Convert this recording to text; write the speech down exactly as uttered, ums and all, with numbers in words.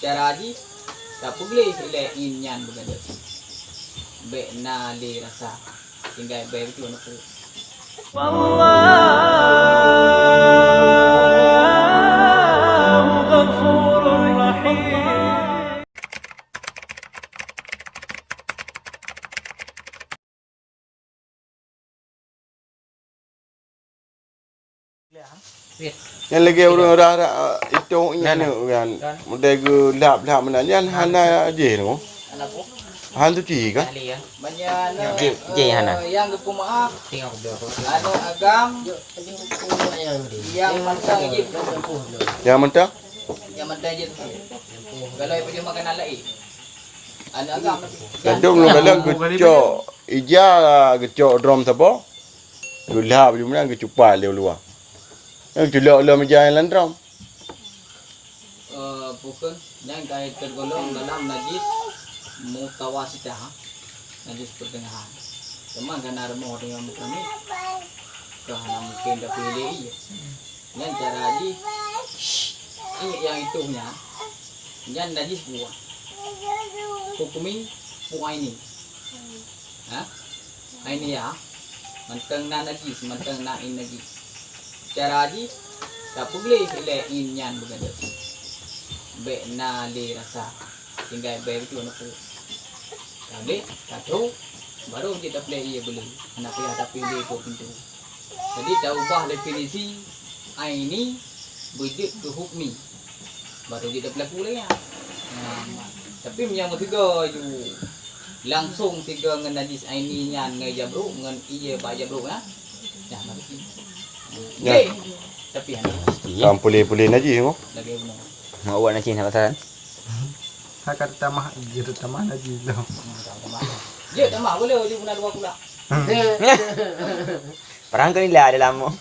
Cara jih, tapeugleh ilée in nyan beugadôh. Bék na lé rasa, tinggai bée beutôi na peue. Nyan lagée ureuëng rah-rah, itong iék nyan, mudai geulhab-lhab meunan, nyan hana jih nyoe. Han suci kan? Jih, jih hana. Nyang geupeumaaf, aneuk agam, nyang mantong jih. Nyang mantong? Nyang mantong jih. Kalau ipeujeuet makanan laén. Aneuk agam. Kadang nyoe galak geucok ija, geucok drom sapo. Geulhab jih meunan geucupat lé u luwa. Nyan geuculok lom ija nyang lam drom. Eh, bukon, nyan ka tergolong dalam najis mutawasitah, najis pertengahan. Teuma kana rumoh dengan mukami, ka hana mungkin tapeuhilé ié. Nyan cara jih, iék nyang ituh nyan, nyan najis buah. Hukmi, buah ini. Ha? Ainiyah, mantong na najis, mantong na in najis. Cara jih, tapeugleh ilée in nyan beugadôh. Bék na lé rasa, tinggai bée beutôi na peue. Tableh, tatho, barô jeuet tapleh ié beuleu, hana payah tapilée po pintoe. Jadi, taubah definisi aini beujeuet keu hukmi. Baru jeuet tapeulaku lagée nyan. Nah, tapi meunyoe meusigoe ju langsong sigoe ngon najis aini nyan ngon jabrok, ngon ié bak jabrok nyan. Nyan mati. Nyan. Tapi hana. Kan pulé-pulé najis nyoe. Lagée bunoe. Mak awak najis nak pasaran. Haka tamah, jeuet tamah najis tu. Jeuet tamah boleh, jeuet guna dua kulak. Perang ke nilai ada lama.